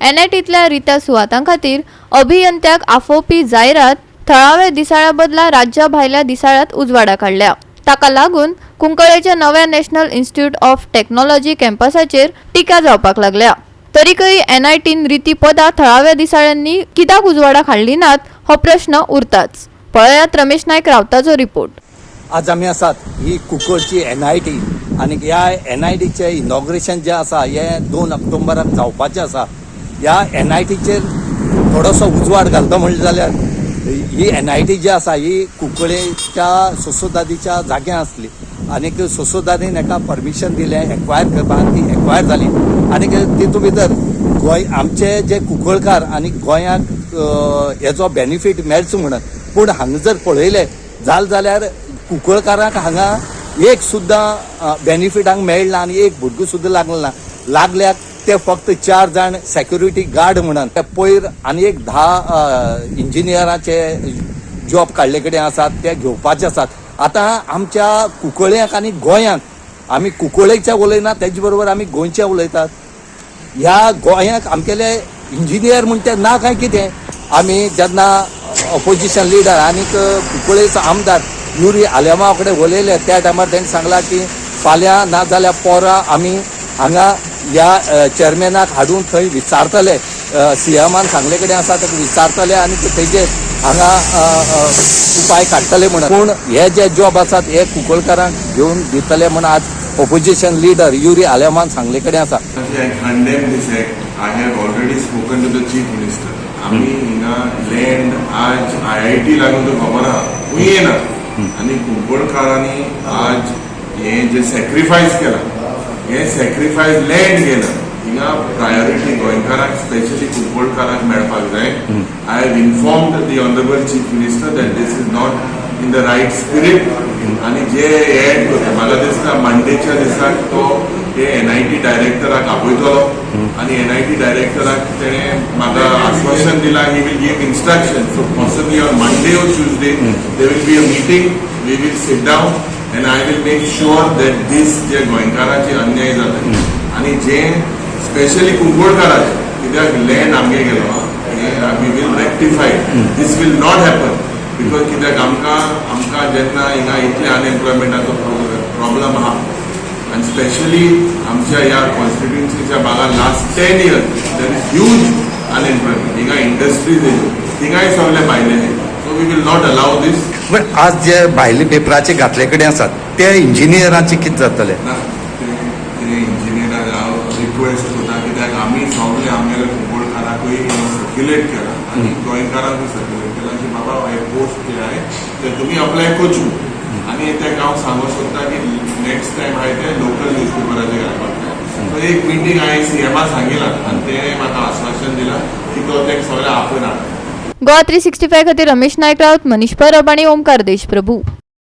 एनआयटींतल्या रित्या सुवातां खातीर अभियंत्याक आफोवपी जायरात थळाव्या दिसाळ्या बदला राज्या भायल्या दिसाळ्यांत उजवाडा काडल्या. ताका लागून कुंकळेच्या नव्या नॅशनल इन्स्टिट्यूट ऑफ टेक्नॉलॉजी कॅम्पसाचेर टिका जावपाक लागल्या. तरीकय एनआयटीन रिती पदां थळाव्या दिसाळ्यांनी कित्याक उजवाडाक हाडली नात हो प्रश्न उरताच. पळयात रमेश नायक रावताचो रिपोर्ट. आज आमी आसात ही कुंकळची एनआयटी आनी ह्या एनआयटीचें इनॉग्रेशन जें आसा हें 2 ऑक्टोबराक जावपाचें आसा. ह्या एनआयटीचेर थोडोसो उजवाड घालता म्हणलें जाल्यार ही एनआयटी जी आसा ही कुंकळेच्या सोसोदादीच्या जाग्यार आसली आनीक सोसोदादीन हेका परमिशन दिलें एक्वायर करपाक. ती एक्वायर जाली आनीक तितूंत भितर गोंय आमचे जे कुंकळकार आनी गोंयाक हेजो बेनिफीट मेळचो म्हणून. पूण हांगा जर पळयलें जालें जाल्यार कुंकळकारांक हांगा एक सुद्दां बेनिफीट हांगा मेळना आनी एक भुरगो सुद्दां लागलो ना. लागल्याक ते फक्त चार जाण सेक्युरिटी गार्ड म्हणून. ते पयर आनी एक 10 इंजिनियराचे जॉब काडले कडेन आसात, ते घेवपाचे आसात. आतां आमच्या कुंकळ्यांक आनी गोंयांक, आमी कुंकळेचे उलयना, तेजे बरोबर आमी गोंयचे उलयतात. ह्या गोंयाक आमगेले इंजिनियर म्हण ते ना काय कितें? आमी जेन्ना ऑपोजिशन लिडर आनीक कुंकळेचो आमदार युरी आलेमाव कडेन उलयले, त्या टायमार तेणी सांगलां की फाल्यां ना जाल्यार पोरा आमी हांगा ह्या चेअरमॅनाक हाडून थंय विचारतले, सीएमान सांगले कडेन आसा ताका विचारतले आनी तेजेर हांगा अ, अ, उपाय काडटले म्हणून. पूण हे जे जॉब आसात हे कुंकळकारांक घेवन दितले म्हण आज ऑपोजिशन लिडर युरी आलेमान सांगले कडेन आसा. I condemn this act. I have already spoken to the Chief Minister. आमी हिंगा लँड आज आयआयटी लागून तुका खबर आहा खंय येना आनी कुंकळकारांनी आज हें जे सॅक्रिफायस केलां, हें सॅक्रिफायस लँड गेलां. हिंगा प्रायोरिटी गोंयकारांक, स्पेशली कुंकळकारांक मेळपाक जाय. I have informed the Honourable Chief Minister that this is not in the right spirit आनी जे एड करता, म्हाका दिसता मंडेच्या दिसाक तो हे एनआयटी डायरेक्टराक आपयतलो आनी एनआयटी डायरेक्टराक तेणें म्हाका आश्वासन दिलां, he will give instruction. So possibly on Monday or Tuesday there will be a meeting. We will sit down and I will make sure that this जे गोंयकाराचे अन्याय जाता आनी जे स्पेशली कुंकळकाराचे, कित्याक लँड आमगे गेलो, we will rectify. This will not happen because कित्याक आमकां जेन्ना हिंगा इतले अनएम्प्लॉयमेंटाचो प्रॉब्लम आहा आनी स्पेशली आमच्या ह्या कॉन्स्टिट्युन्सीच्या भागात last 10 years there is huge unemployment. हिंगा इंडस्ट्रीज येयल्यो, थिंगाय सगळे भायले. So we will not allow this. पण आज जे भायले पेपराचे घातले कडेन आसात ते इंजिनियरांचे कितें जातले? ना, ते ते इंजिनियराक हांव रिक्वेस्ट करता, कित्याक आमी सगळे आमगेले कुंकळकाराकूय सर्क्युलेट केला आनी गोंयकारांकूय सर्क्युलेट केला की बाबा, हे पोस्ट जे आहे ते तुमी अप्लाय करचू. आनी तेका हांव सांगूंक सोदता की नेक्स्ट टायम हाय ते लोकल न्यूज पेपराचेर घालपाक जाय. सो एक मिटींग हांवें सीएमा सांगिलां आनी तेणें म्हाका आश्वासन दिलां की तो तेका सगळें आपोवन हाडटा. गोवा 365 खातीर रमेश नायक राऊत, मनीष परब आणि ओमकार देशप्रभू.